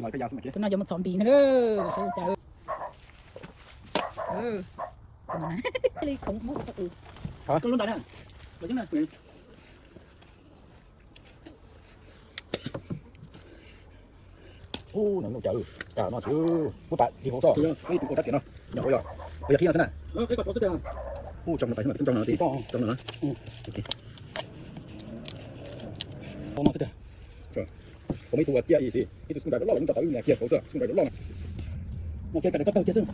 Tus no yuav mus txhom npis no. Saib cas. Li khoov muab tau tus. Hả? Con luôn tại nè. Có chứ nè. Ub, no noj cas, cas no xwb. Ub, tas li hauv xwb. Ib tug ua rab riam no. Nyob hauv yog. Ua yog khib no xwb na. Ub, tsoo no pais xwb, tsoo no xwb. Tsoo no na. Ub, ib tug ua ciaj ib tug, ib tug xub nqaim loj loj, nws tso tau ib niag kiag saud xwb, xub nqaim loj loj na. Ua kiag kav tawg kiag xwb.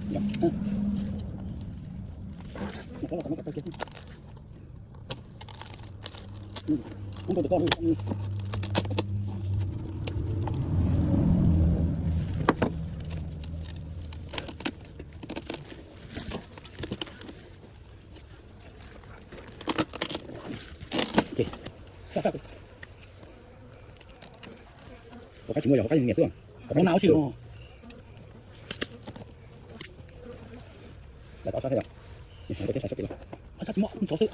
Hauv qab tsis muaj, yog hauv qab nyiam xwb. Hauv qab tsis muaj, kuv tso xwb.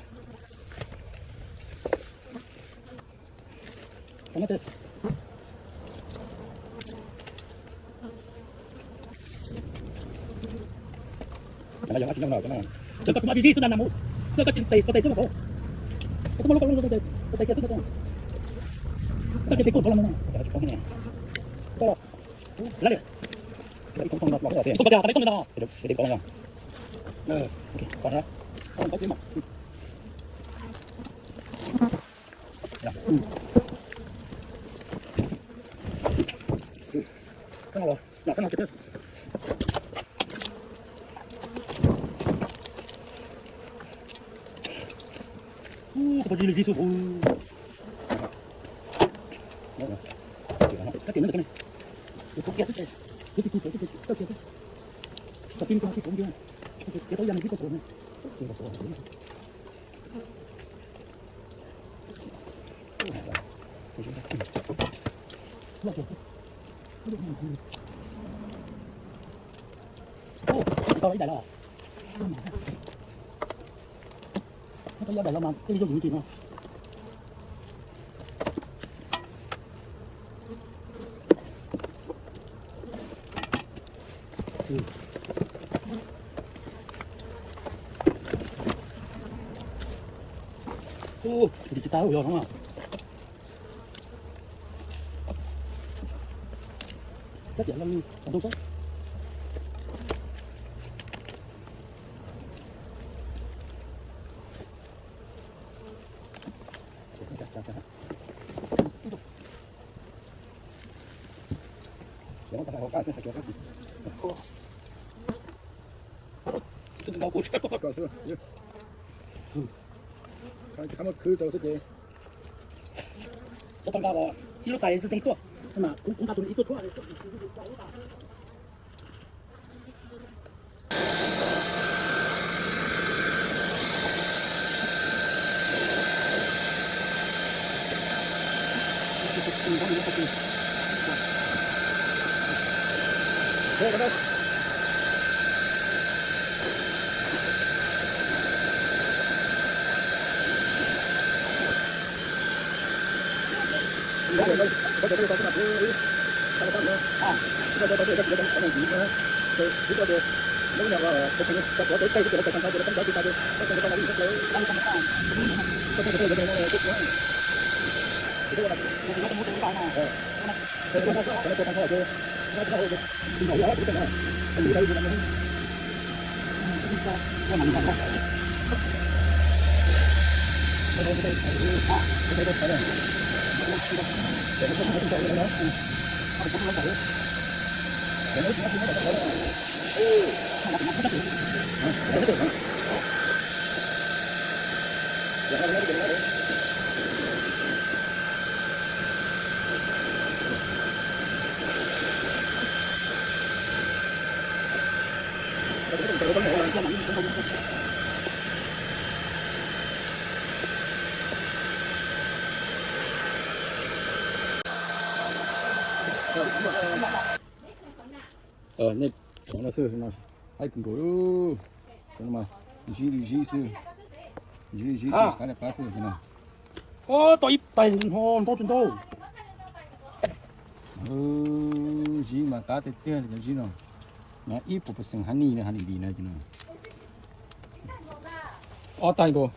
Tau ib daim los. Tau ib daim los mas tej zaum yus tis no. Ub, tis tsis tau yog no. Kab tiam lo li, tau xwb. Khwv rau xwb ces. Tau nqa los ib lub tais zoo zoo tuaj, mas kuv nqa tus ib tuaj thuab. Nej pom no xwb no, haib kawg nkaus. Zib li zib xwb, zib li zib xwb, qab li qab xwb no. Tau ib tais ntau tsis ntau. Zib mas qab tiag tiag li cov zib no. Ib puas percent honey no, honey bee no ces no. Ob tais nkaus.